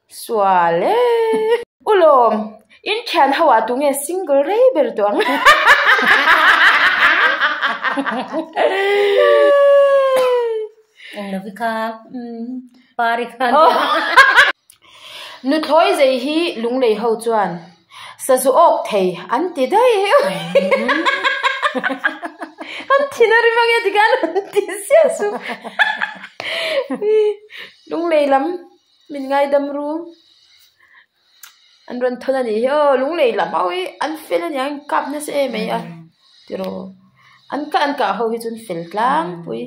Sual e. U lawm, in thian ho ah tunge single rei ber tawh ang. Eng lo vi kha pari kha. Nuthlawi zei hi lunglei ho chuan sazu awk thei an ti daih. An thin a rim ange tikhan an ti siah su. Lunglei lam. Min ngaidam ru. An rawn thawn a nih hi aw lunglei lam ho hi an fel a niang kap nasa em mai a tiraw an kah an kah ho hi chu an fel tlangpui.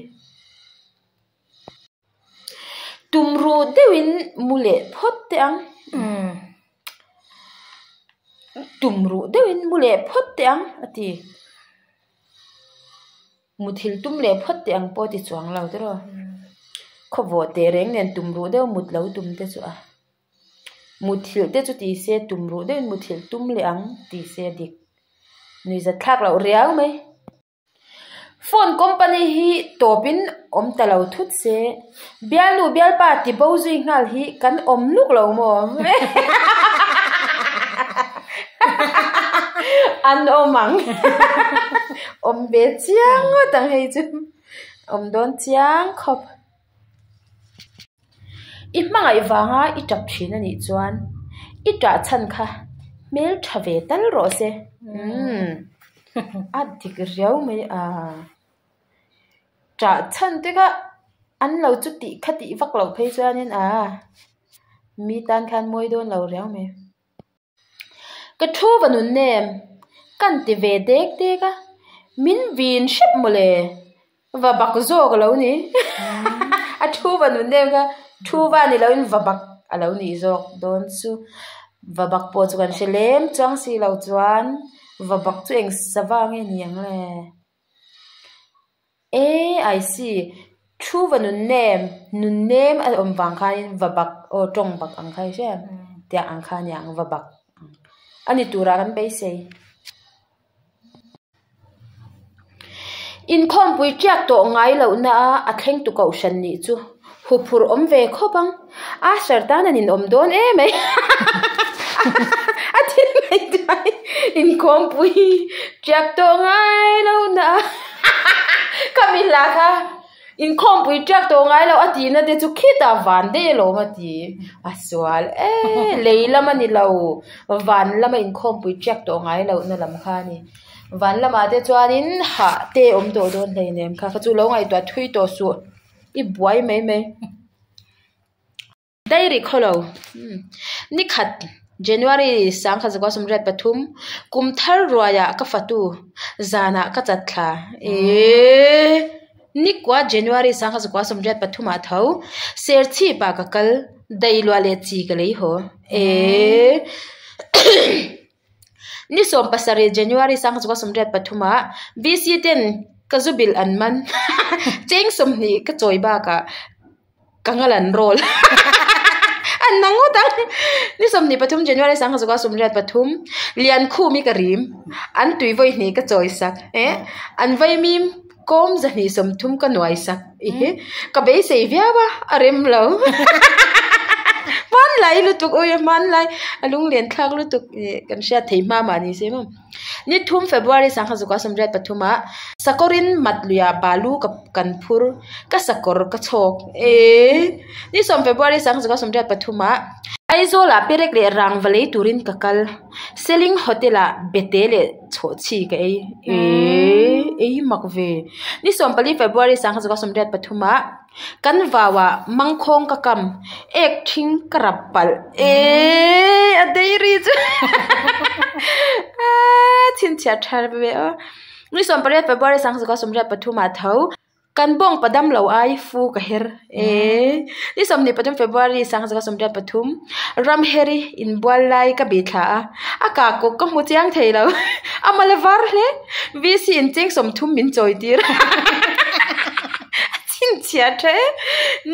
Tum ruh deuhin mu leh phawt teh ang tum ruh deuhin mu leh phawt teh ang a ti. Muthilh tum leh phawt teh ang pawh ti chuang lo tiraw. Khawvawh teh reng nen tum ruh deuh mut lo tum te chu a. Muthilh te chu ti se tum ruh deuhin muthilh tum leh ang ti se a dik. Nuihzat thlak loh riau mai. Phone company hi tawpin awm ta lo thut se. Bialnu bialpa ti bo zui nghal hi kan awm luk lo maw? An awm ang. Awm ve chiang ngawt ang hei chu. Awm dawn chiang khawp. I hmangaih vanga i tap thin a nih chuan i tah chhan kha hmel tha ve tal rawh se. Umm. A dik riau mai a. Tah chhan te kha an lo chu tih kha tih vak loh phei chuanin a mi tan khan mawi dawn lo riau mai. Ka thu va nun nem kan ti ve dek dek a min vin hrep mawle va bak zawk a lo ni a thu va nun nem kha thu va ni loin va bak a lo nih zawk dawn chu va bak pawh chu kan hre lem chuang si lo chuan va bak chu eng sava nge ni ang le. E I see, thu va nun nem, nun nem a awm vang khanin va bak aw tawng bak ang kha i hria em? Tiang ang kha aniang va bak ang a ni turah kan beisei. Inkhawmpui tiak tawh ngai lohna a a thleng tu kohhran nih chu huphurh awm ve khawp ang, Asher tan an inawm dawn em mai a thil ngaihtuah hi inkhawmpui tiak tawh ngai lohna a khami hla kha inkhawmpui tiak tawh ngai loh a tihna te chu khitah van daih alawm a ti a sual e lei lam a ni lo van lama inkhawmpui tiak tawh ngai lohna lam kha a ni van lamah te chuanin hah te awm tawh dawn hleinem kha kha chu lo ngaihtuah thui tawh suh. I buai mai mai. Dairy khaw lo. Nikhat January 1983 kum thar ruaiah ka fatu zanah ka chat thla. Eee Nikua January 1983 ah tho Serchhip ah ka kal dailuah leh chi ka lei haw. Eee Ni 17 January 1983 ah VC ten ka zu bilh an man cheng 20 ka chawi bakah ka ngal an roll an na ngawt ang ni 23 January 1983 Liankhumi ka rim an tui vawi hnih ka chawi sak eh an vaimim kawm 230 ka nuai sak i ka beisei viau a a rem lo hmanlai lutuk ui hmanlai a lunglen thlak lutuk ih kan hriat thei hma mah ni se maw ni thum February 1983 ah sakawrin mat luiah balu ka kan phur ka sakawr ka chhawk eee ni sawm February 1983 ah Aizawl ah perek leh rangva lei turin ka kal Seling hotel ah bete leh chhawhchhi ka ei eee ei mak ve ni 14 February 1983 ah kan vau ah mangkhawng ka kam ek thing ka rap palh eee a dairy chu aaa chhinchhiah tha ve aw ni 18 February 1983 ah tho. Kan bawng padam lo ai fu ka her e. Ni 23 February 1983 Ramheri inbual lai ka bih thla a, a kah kawk ka hmu chiang thei lo. A mal a var hle. VC in cheng 30 min chawi tir. A chhinchhiah tha e.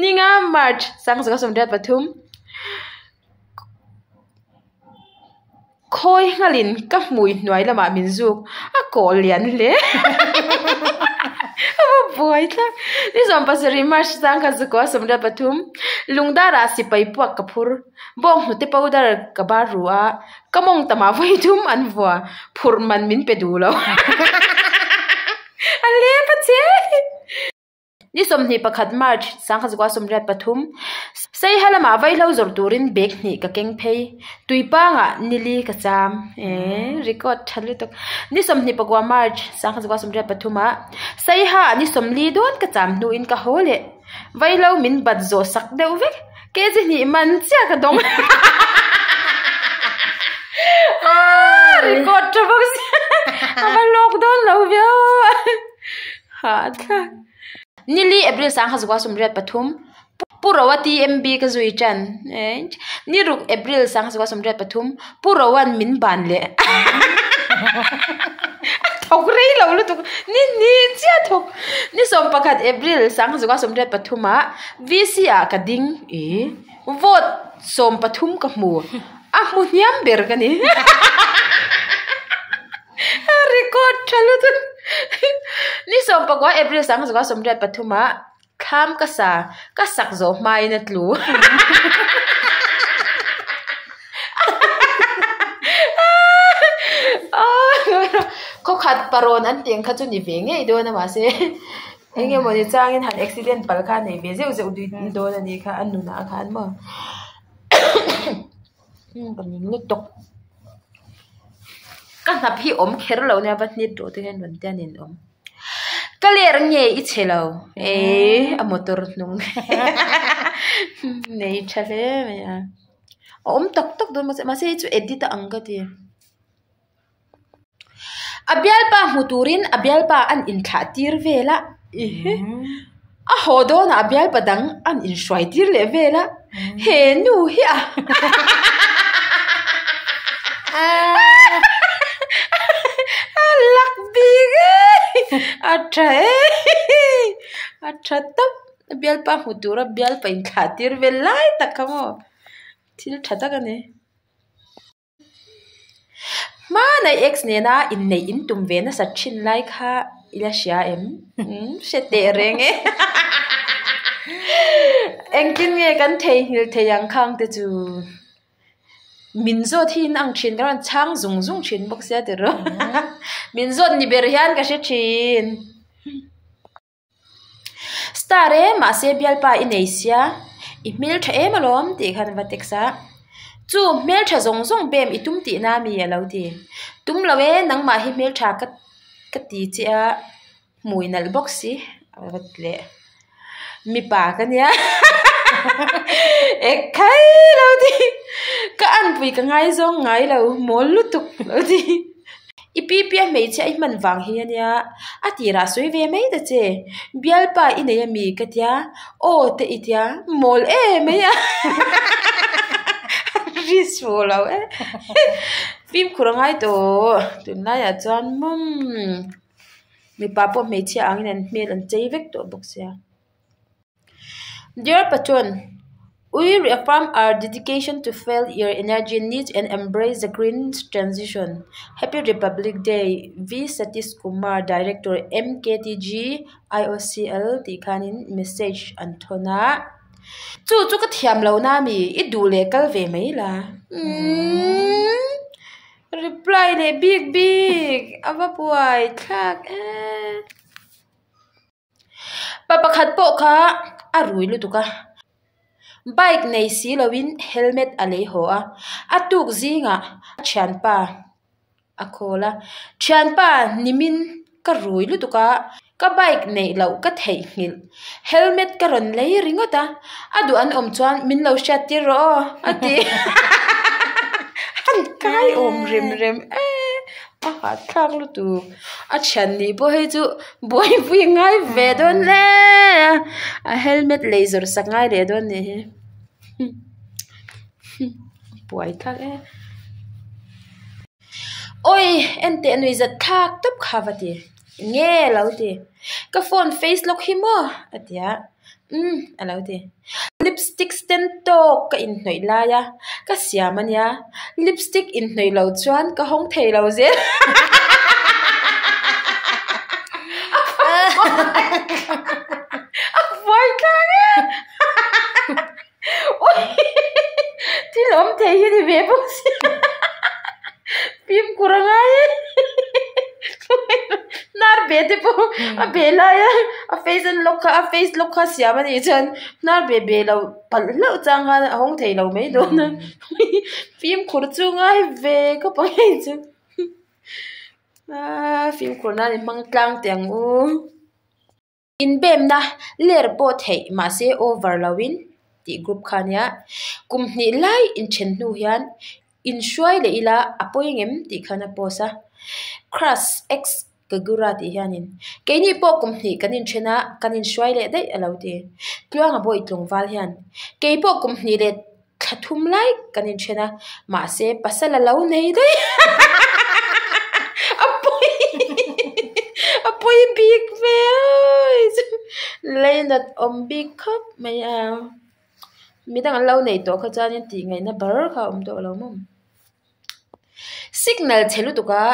Ninga March 1983 Khawi nghalin ka hmui hnuai lamah min zuk, a kawl lian hle. A va buai thlak. Ni 17 March changkhat zakua 13 Lungdara sipai puak ka phur. Bawng hnute powder ka bar ru a, ka mawng tamah vawi thum an vua phurh man min pe duh lo. A lep a che. Ni 21 March 1983, Saiha lamah vaihlo zawrh turin bag hnih ka keng phei. Tuipangah nili ka cham. Eeh record tha lutuk. Ni 29 March 1983 ah Saiha ah ni 40 dawn ka cham hnuin ka haw leh. Vaihlo min bat zawh sak deuh vek. Kg hnih man chiah ka dawng. Aaa record tha bawk sia. A va lawk dawn lo viau a. Hahthlak. Nili April 1983, Pu Roa TMB ka zui tan. Ni ruk April 1983, Pu Roa'n min ban leh. A thawk rei lo lutuk. Ni ni chiah thawk. Ni 11 April 1983 ah VC ah ka ding. Ih, vote 13 ka hmu. A hmu hniam ber ka ni. Record tha lutuk. Ni 19 April 1983 ah thlam ka sa, ka sak zawh hmain a tlu. Khawkhat parawn an tih ang kha chu ni ve ngei dawn a mahse eng emaw ni changin han accident palh kha a nei ve zeuh zeuh dawn a nih kha a nunah khan maw. Ka ning lutuk. Ka hnap hi awm kher lo nia va hnit rawh te hian rawn tia nen awm. Ka ler nge i chhe lo eh a motor hnung nei tha hle mai a. A awm tak tak dawn mahse mahse hei chu edit a ang ka ti. A bialpa hmu turin a bialpa an inthlah tir vel a a haw dawnah a bialpa dang an inhruai tir leh vel a he nu hi a a lak bik e a tha e a tha tawp a bialpa hmu tura bialpa inthlah tir vel lai tak kha maw thil tha tak a ni. Hmanai ex nena inneih in tum ve nasat thin lai kha i la hria em? Hre teh reng e. Engtin nge kan theihnghilh thei ang khang te chu? Min zawt hi in ang thin ka rawn chhang zung zung thin bawk sia tiraw. Min zawt ni ber hian ka hre thin. Star e, mahse bialpa i nei sia, i hmeltha em alawm tih khan va text a. Chu hmeltha zawng zawng bem i tum tihna mi a lo ti. Tum lo e, nangmah hi hmeltha ka ka ti che a, hmui nalh bawk si a va ti leh. Mipa ka nia ekhai lo ti. Ka anpui ka ngaizawng ngai lo, mawl lutuk lo ti. I pi pia hmeichhia i hman vang hi ania, a tirah sawi ve mai ta che, bialpa i nei ami ka tia, aw te i tia, mawl em mai a, a ri suh lo e, fimkhur a ngai tawh, tunlaiah chuan mawm mipa pawh hmeichhia angin an hmel an chei vek tawh bawk sia. Dear Patron, We reaffirm our dedication to fuel your energy needs and embrace the green transition. Happy Republic Day, V Satish Kumar, Director, MKTG, IOCL tih khanin message an thawn a. Chu chu ka thiam lo na mi, i duh leh kal ve mai la. Umm reply leh bik bik, a va buai thlak e. Pa pakhat pawh kha a rui lutuk a, bike nei si loin helmet a lei haw a, a tuk zingah a thianpa a call a, thianpa nimin ka rui lutuk a, ka bike neih loh ka theihnghilh, helmet ka rawn lei ringawt a, a duh an awm chuan min lo hriat tir rawh aw a ti an kai awm rem rem e a hahthlak lutuk. A thian nih pawh hei chu buaipui ngai ve dawn hle a a helmet lei zawrh sak ngai leh dawn nih hi buai thlak e awi enteh nui zat thlak tawp kha va ti nge lo ti ka phone face lock hi maw a ti a umm a lo ti lipstick sen tawk ka inhnawih lai a ka siam a nia lipstick inhnawih loh chuan ka hawng thei lo zel. Thil awm thei hi ni ve bawk sia. Fimkhur a ngai e. Hnar be te pawh a be lai a, a face an lock kha a face lock kha siam a nih chuan hnar be be lo palh hlauh chang khan a hawng thei lo mai dawn a. Fimkhur chu ngai ve khawp ang hei chu. Aaa fimkhur nan i hmang tlang teh ang u. Inbemna ler pawh theih mahse over loin tih group kha ania. Kum hnih lai inthen hnu hian inhruai leh ila a pawi ngem tih khan a post a. Crush ex Kagura tih hianin keini pawh kum hnih kan inthen a kan inhruai leh daih a lo ti. Tluanga bawi tlungval hian kei pawh kum hnih leh thla thum lai kan inthen a mahse pasal a lo nei daih a pawi a pawi bik ve awi chu leinat awm bik khawp mai a midang an lo nei tawh kha chuanin tih ngaihna ber kha a awm tawh lo maw signal chhe lutuk a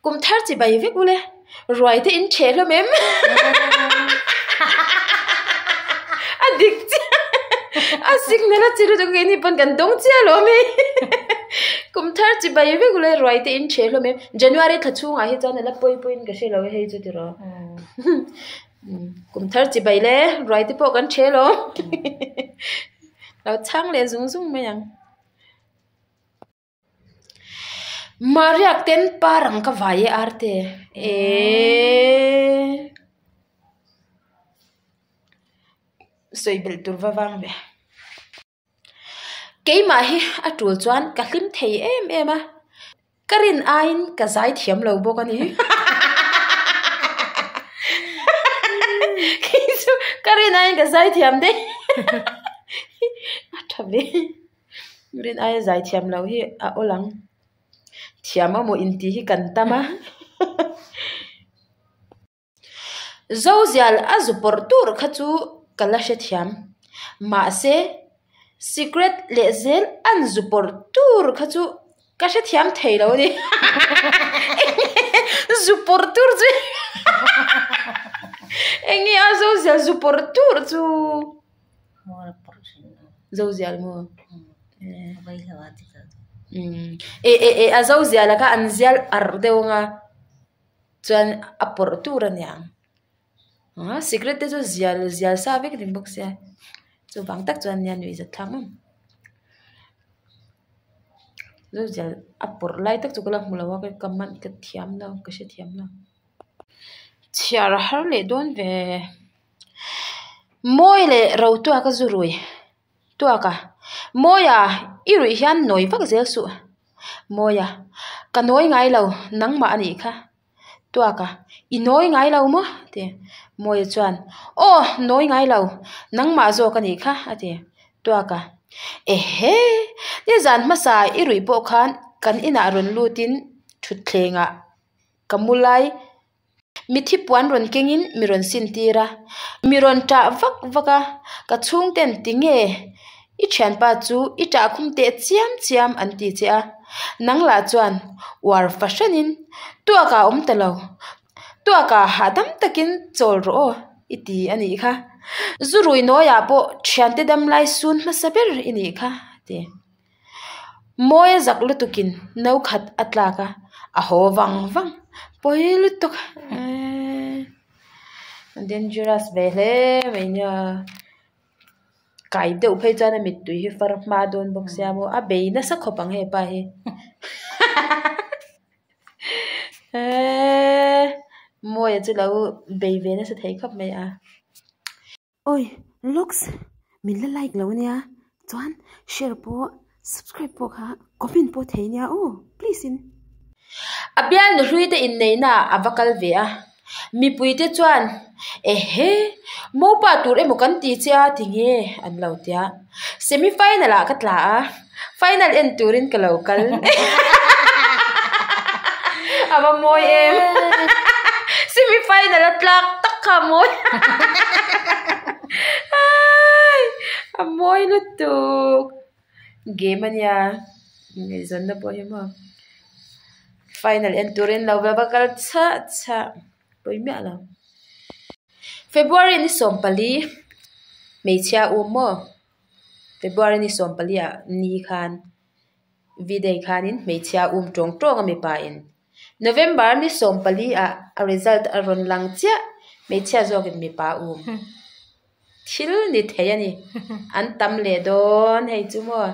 kum thar chi bai vek ule ruai te in ṭheh hlawm em a dik chiah a signal a chi lutuk a keini pawn kan dawng chiah alawm hei kum thar chi bai vek ule ruai te in ṭheh hlawm em January thla chhungah hi chuan a la pawi pawiin ka hre lo e hei chu tiraw kum thar chi bai le ruai te pawh kan ṭheh alawm lo chhang leh zung zung mai ang. Mahriak ten par ang ka vai e arte eeee sawi belh tur va vang ve. Keimah hi a tul chuan ka hlim thei em em a, ka rin aiin ka zai thiam lo bawk a ni. Kei chu ka rin aiin ka zai thiam daih a tha ve. Rin aia zai thiam loh hi a awl ang. Thiam a maw intih hi kan tam a. Zozial a zu pawrh tur kha chu ka la hrethiam. Mahse, secret leh zel an zu pawrh tur kha chu ka hrethiam thei lo a ni. Zu pawrh tur chu eng nge a zozial zu pawrh tur chu. Zozial maw? E e e a zozial a kha an zial arh deuh ang a chuan a pawrh tur a niang ah sikret te chu zial zial sa vek a ni bawk sia chuvang tak chuan nia nuih zat thlak em zozial a pawrh lai tak chu ka la hmu lo a ka man ka thiam lo ka hrethiam lo chhiar a har leh dawn ve. Mawi leh ro tuak a zu rui tuak a, Mawia i ruih hian nawi vak zel suh. Mawia, Ka nawi ngai lo, nangmah a nih kha. Tuak a, I nawi ngai lo maw? a ti. Mawia chuan, Aw, nawi ngai lo, nangmah zawk a nih kha, a ti. Tuak a, Ehe, nizan hmasa i ruih pawh khan kan inah rawn lutin thutthlengah ka mu lai. Mithi puan rawn kengin mi rawn sin tir a, mi rawn ṭah vak vak a, ka chhungten tinge i thianpa chu i ṭah khum teh chiam chiam an ti che a, nang lah chuan uar fahranin tuakah awm ta lo, tuakah hahdam takin chawl rawh aw i ti a nih kha, zu rui nawiah pawh thiante damlai sun hmasa ber i nih kha a ti. Mawi a zak lutukin no khat a tlak a, a haw vang vang. Pawi lutuk eeee dangerous ve hle mai nia. Kai deuh phei chuan a mittui hi far hma dawn bawk sia maw a bei nasa khawp ang hepa hi eeee Mawia chu lo bei ve nasa thei khawp mai a. Oi looks min la like lo ania chuan share pawh subscribe pawh kha comment pawh thei ania aw please in. A bial nuhlui te inneihna ah a va kal ve a mipui te chuan ehe mopa tur emaw kan ti che a tinge an lo tia semi final ah ka tla a final en turin ka lo kal a va mawi em semi final a tlak tak kha a mawi a mawi lutuk game a nia ngaihzawnna pawh hi maw final en turin lo va kal chhah chhah pawi miah lo February ni 14 hmeichhia um maw. February ni 14 ah ni khan V-day khanin hmeichhia um tawng tawng a mipa in November ni 14 ah a result a rawn lang chiah hmeichhia zawkin mipa um thil ni thei a ni an tam leh dawn hei chu maw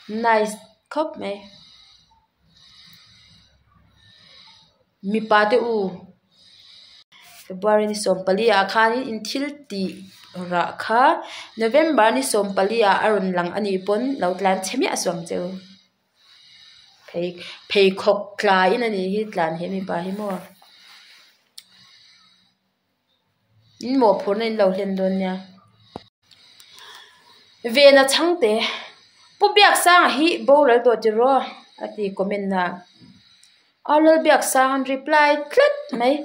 nice khawp mai. Mipa te u February ni 14 ah khanin in thil tih rah kha November ni 14 ah a rawn lang a nih pawn lo tlan chhe miah suang che u. Phei pheikhawk tlaiin a nih hi tlan he mipa hi maw. In mawhphurhna in lo hlen dawn nia. Vena chhangte Pu Biaksanga hi boral tawh tiraw a ti comment na. A Lalbiaksang an reply tlat mai.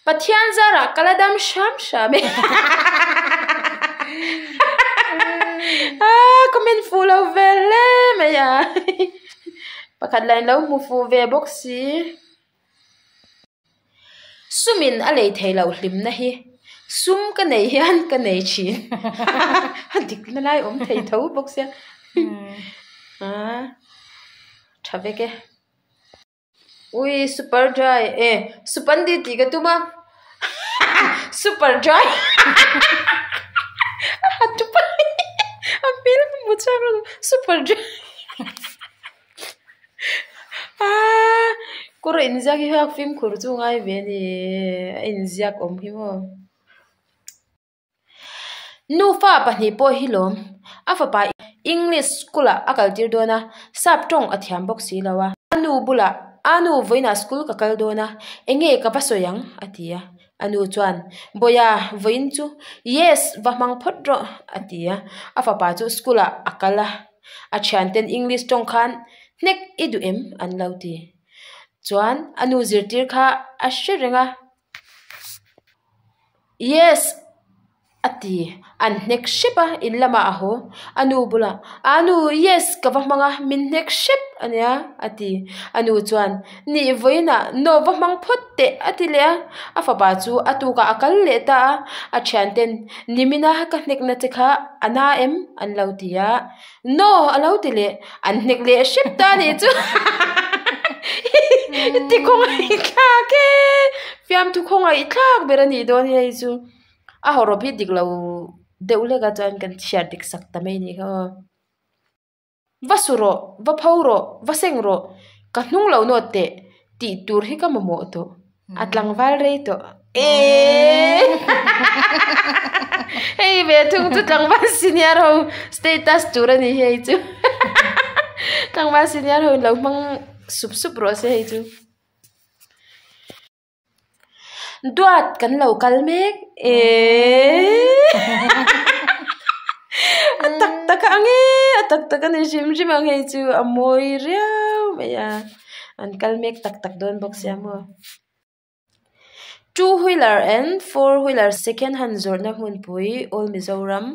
Pathian zarah ka la dam hram hram e. Comment fuh lo ve hle mai a. Pakhat lah in lo hmu fuh ve bawk si. Sumin a lei thei loh hlimna hi sum ka nei hian ka nei thin. A dikna lai awm thei tho bawk sia. Tha vek e. Ui super dry e supandi tih ka tum a super dry a tupa a hmel ka hmu chhuak lo super dry aaa kawr inziak hi hak fimkhur chu ngai ve a ni a inziak awm hi maw. Nufa pahnih pawh hi lawm. A fapa English school ah a kal tir dawn a, sap tawng a thiam bawk si lo a. A nu bulah, A nu, vawiinah school ka kal dawn a, enge ka va sawi ang? a ti a. A nu chuan, Bawiha, vawiin chu yes va hmang phawt rawh, a ti a. A fapa chu school ah a kal a, a thianten English tawng khan hnek i duh em? an lo ti. Chuan a nu zirtir kha a hre reng a. Yes! a ti. An hnek hrep a, in lamah a haw. A nu bulah, A nu, yes! Ka va hmang a, min hnek hrep a nia, a ti. A nu chuan, Nih vawiinah no va hmang phawt teh, a ti leh a. A fapa chu a tukah a kal leh ta a. A thianten, Nimina ka hnekna che kha a na em? an lo ti a. No! a lo ti leh. An hnek leh hrep ta a nih chu. Ti khawngaih thlak e! Fiamthu khawngaih thlak ber a nih dawn hi hei chu. A hawrawp hi dik lo deuh hlek a chuan kan chhiar dik sak ta mai a nih kha aw. Va su rawh, va pho rawh, va seng rawh, ka hnung lo nawt teh tih tur hi ka mamawh tawh. A tlangval rei tawh eeii hei ve thung chu tlangval senior ho status tur a ni hei chu tlangval senior ho in lo hmang sup sup rawh se hei chu. Duat kan lo kal mek eeii a tak tak ang e a tak tak a ni hrim hrim ang hei chu a mawi riau mai a. An kal mek tak tak dawn bawk sia maw. Two wheeler and four wheeler second hand zawrhna hmunpui all Mizoram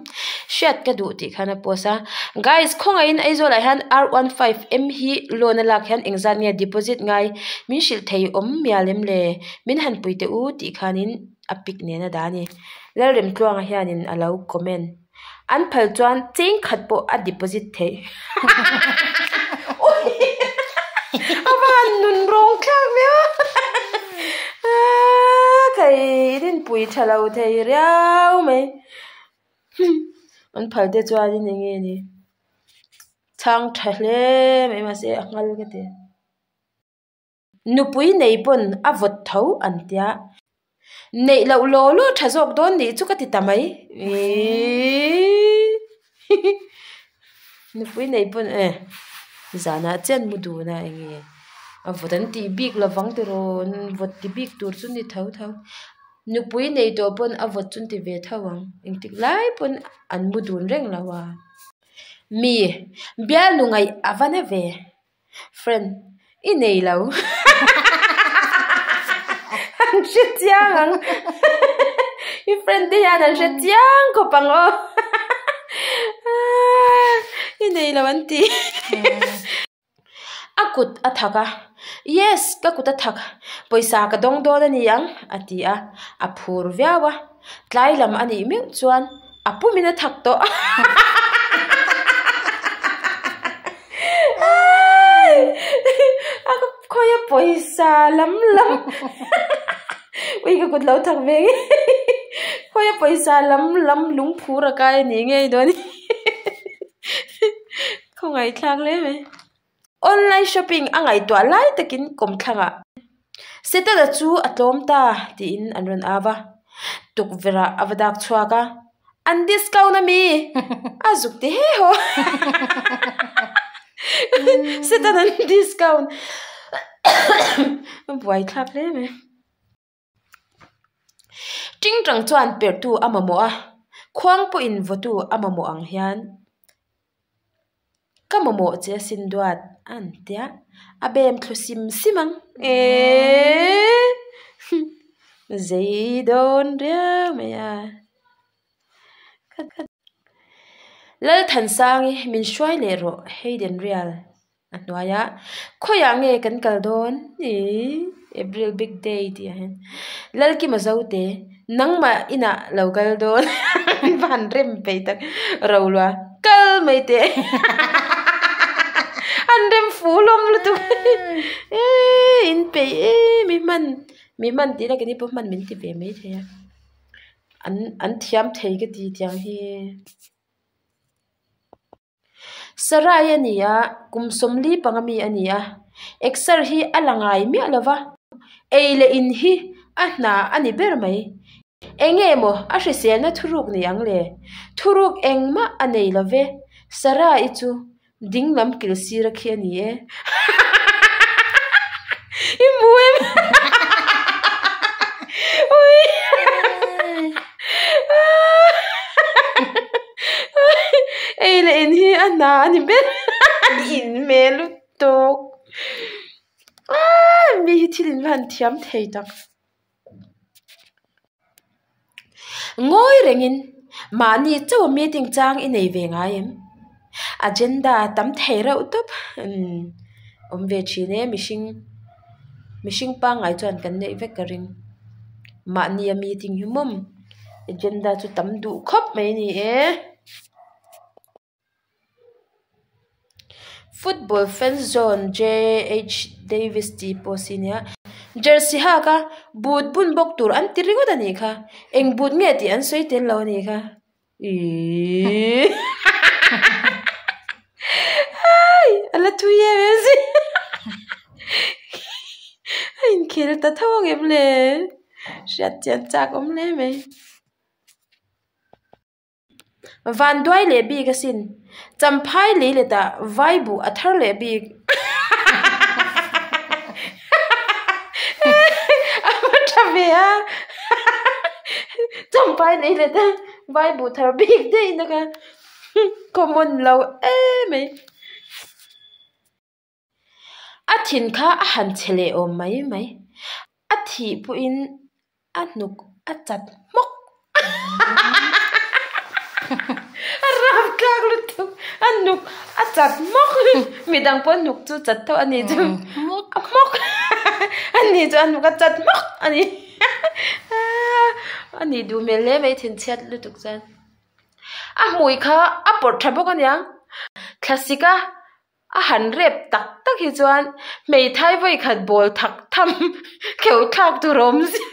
hriat ka duh tih khan a post a. Guys khawngaihin Aizawl ah hian R one five M hi loan a lak hian engzat nge deposit ngai min hrilh thei awm mial em le min han pui teh u tih khanin a pic nen a dah a ni. Lalremtluanga hianin a lo comment. An phal chuan cheng khat pawh a deposit theih. A va han nun rawng thlak ve a. Kei rinpui tha lo thei riau mai. An phal te chuanin eng nge ni. Chhang tha hle mai mahse a nghal ka ti. Nupui nei pawn a vawt tho an tia. Neih loh law law tha zawk dawn nih chu ka ti ta mai. Nupui nei pawn e zanah chian mu dun a eng nge a vawt an tih bik lovang tiraw vawt ti bik tur chu ni tho tho. Nupui nei tawh pawn a vawt chu an ti ve tho ang engtik lai pawn an mu dun reng lo a. Mi bialnu ngaih a va na ve. Friend, i nei lo. An hre chiang ang. I friend te hian an hre chiang khawp ang aw. I nei lo an ti. A kut a thak a, Yes, ka kut a thak. Pawisa ka dawng dawn a ni ang, a ti a. A phur viau a. Tlai lam a nih meuh chuan a pumin a thak tawh. Pawisa lam lam ui ka kut lo thak ve nge khawia pawisa lam lam lungphur a kai a nih ngei dawn khawngaihthlak hle mai. Online shopping a ngaihtuah lai takin kawmthlangah Setana chu a tlawm ta tiin an rawn au a, tukverh ah a va dak chhuak a, An discount a mi? A zuk ti he haw. Setana an discount a buaithlak hle mai. Tingtang chuan perhtu a mamawh a, khuang pawhin vawtu a mamawh ang hian ka mamawh che asin duat a an tia, a bem thlu sim sim ang eeee zei dawn riau mai a. Lalthansangi min hruai leh rawh Hayden Rial. A hnuaia khawiah nge kan kal dawn ih April big day tih ah hian Lalkima Zote nangmah inah lo kal dawn va han rem peih tak Rolua kal mai teh an rem fu hlawm lutuk eee in peih em i hman mi hman tih na keini pawh hman min ti ve maithei a an an thiam thei ka ti tiang hi. Sarai a ni a, kum sawmli panga mi a ni a, exer hi a la ngai miah lo va, ei leh in hi a hna a ni ber mai. Enge maw a hriselna thuruk ni ang le? Thuruk engmah a nei lo ve, Sarai chu ding lam kil sir a khi a ni e. I hmu em? Ui! Ei leh in hi a hna a ni ber in hmel lutuk aaa mi hi thil in va han thiam thei tak ngawi rengin mahni chauh a meeting chang i nei ve ngai em agenda tam thei reuh tawp umm awm ve thin e mihring mihring pangngai chuan kan neih vek ka ring mahni a meeting hi mawm. Agenda chu tam duh khawp mai a ni e. Football fans zone JH Davis tih pawh a si nia. Jersey hak a boot bun bawk tur an ti ringawt a nih kha. Eng boot nge tih an sawi tel lo a nih kha. Ihh Hai a la thui em em si a inkhel ta tho ang em le. Hriat chian chak awm hle mai. Van duai leh bik asin. Champhai lei letah vai buh a thar leh bik. A va tha ve a. Champhai lei letah vai buh thar bik daih na kha common lo em mai. A thin kha a han chhe leh awm mai mai. A thih pawhin a hnuk a chat hmawk. A rap tlak lutuk. A hnuk a chat hmawk. Midang pawh hnuk chu chat tho a ni chu. A hmawk. A ni chu a hnuk a chat hmawk a ni. A nih duh hmel hle mai thinchhiat lutuk chuan. A hmui kha a pawrh tha bawk aniang. Thlasik a. A han rep tak tak hi chuan hmeithai vawi khat bawl thak tham kheuh thlak tur a awm zia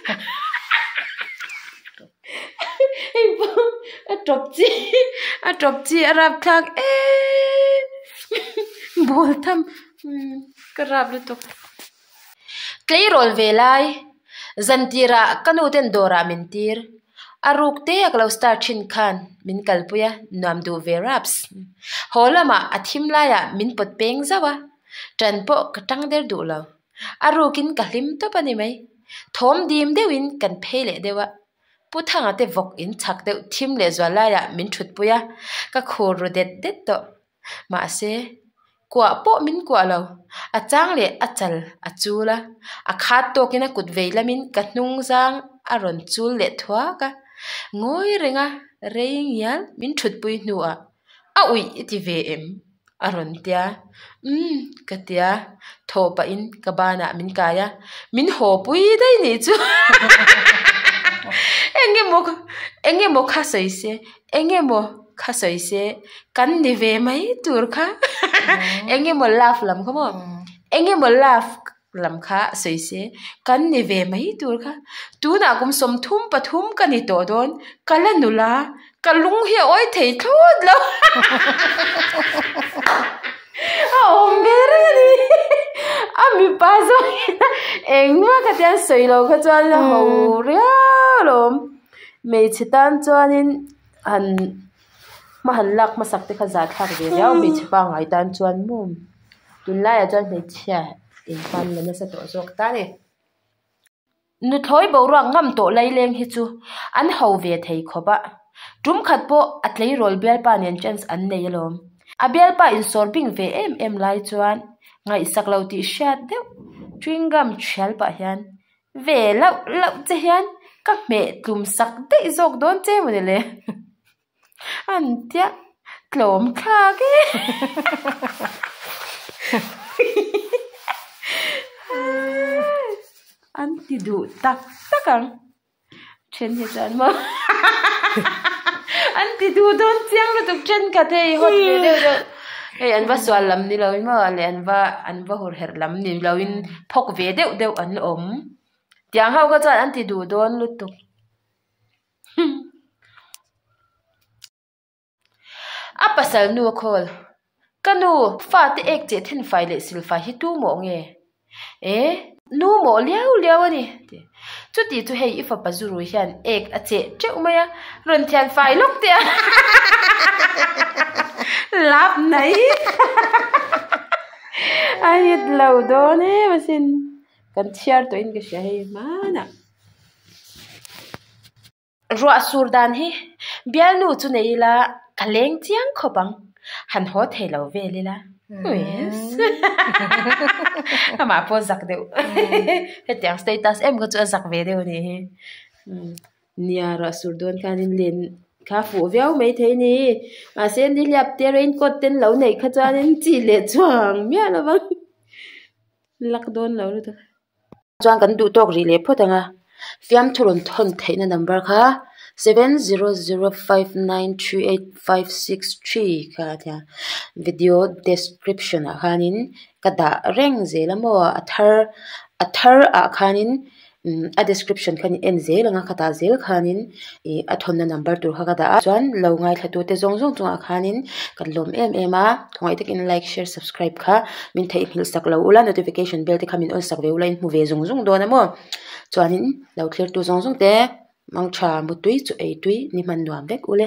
hei pawh a tawp chi a tawp chi a rap thlak eeee bawl tham ka rap lutuk. Tleirawl ve lai zan tirah ka nu ten dawrah min tir. A ruk te a ka lo star thin khan min kalpui a, nuam duh ve raps. Haw lamah a thim laiah min pawt peng zauh a, tan pawh ka tang der duh lo. A rukin ka hlim tawp a ni mai. Thawm dim deuhin kan phei leh deuh a, Pu Thanga te vawk in chhak deuh thim leh zual laiah min thutpui a, ka khur ru det det tawh. Mahse, kuah pawh min kuah lo. A chang leh a chal a chul a, a khat tawkin a kut vei lamin ka hnung zang a rawn chul leh thuak a. Ngawi renga rei ngial min thutpui hnuah a uih i ti ve em? a rawn tia. Umm ka tia, thaw pahin ka banah min kai a, min haw pui daih nih chu. Engemaw engemaw kha sawi se, engemaw. Kha sawi se kan ni ve mai tur kha eng emaw love lam kha maw eng emaw love. lam kha sawi se kan ni ve mai tur kha tunah kum 33 ka ni tawh dawn ka la nula ka lung hi a awi thei thlawt lo a awm ve reng a ni a mipa zawk hian engmah ka tia sawi lo kha chuan a ho riau alawm hmeichhe tan chuanin han hma han lak hmasak te kha zahthlak ve riau hmeichhe pangngai tan chuan maw tunlaiah chuan hmeichhia in hman la nasa tawh zawk ta a ni. Nuthlawi boruak ngam tawh laileng hi chu an ho ve thei khawp a, tum khat pawh a tleirawl bialpa nen chance an nei alawm. A bialpa insawr bing ve em em lai chuan ngaihsak lo tih hriat deuh chewing gum thial pah hian ve lauh lauh che hian ka hmeh tlum sak daih zawk dawn che mawni le. An tia tlawm thlak e. An ti duh tak tak ang. Then hi chuan maw an ti duh dawn chiang lutuk thenkhat hei hot ve deuh deuh hei an va sual lam ni lo in maw leh an va an va hur herh lam ni lo in phawk ve deuh deuh an awm. Tiang ho kha chuan an ti duh dawn lutuk. A pasal nu a khawl, Ka nu, fate ek cheh thenfai leh silfai hi tu mawh nge? E, nu mawh liau liau a ni, ti. Chuti chu hei i fapa zurui hian ek a cheh teuh mai a, rawn thian fai lawk teh a. Lap nai. A hit lo dawn em asin. Kan chhiar tawhin ka hria hei hmanah. Ruah sur dan hi bialnu chu nei ila ka leng chiang khawp ang, han haw thei lo vel ila amah pawh zak deuh hetiang status em kha chu a zak ve deuh a nih hi nia ruah sur dawn khanin len kha fuh viau maithei a ni mahse nihliap te raincoat te an lo neih kha chuanin chi leh chuang miah lo vang lak dawn lo lutuk. Chuan kan duh tawk rih leh phawt ang a, fiamthu rawn thawn theihna number kha 7005938563 kha a tia video description ah khanin ka dah reng zel a maw a thar a thar ah khanin a description khan i en zel ang a khatah zel khanin ih a thawnna number tur kha ka dah a chuan lo ngaithla tute zawng zawng chungah khanin kan lawm em em a. Khawngaih takin like, share, subscribe kha min theihnghilh sak lo ula, notification bell te kha min on sak ve ula in hmu ve zung zung dawn a maw. Chuanin lo thlir tu zawng zawng te mangtha mutui chu ei tui ni hman nuam vek ule.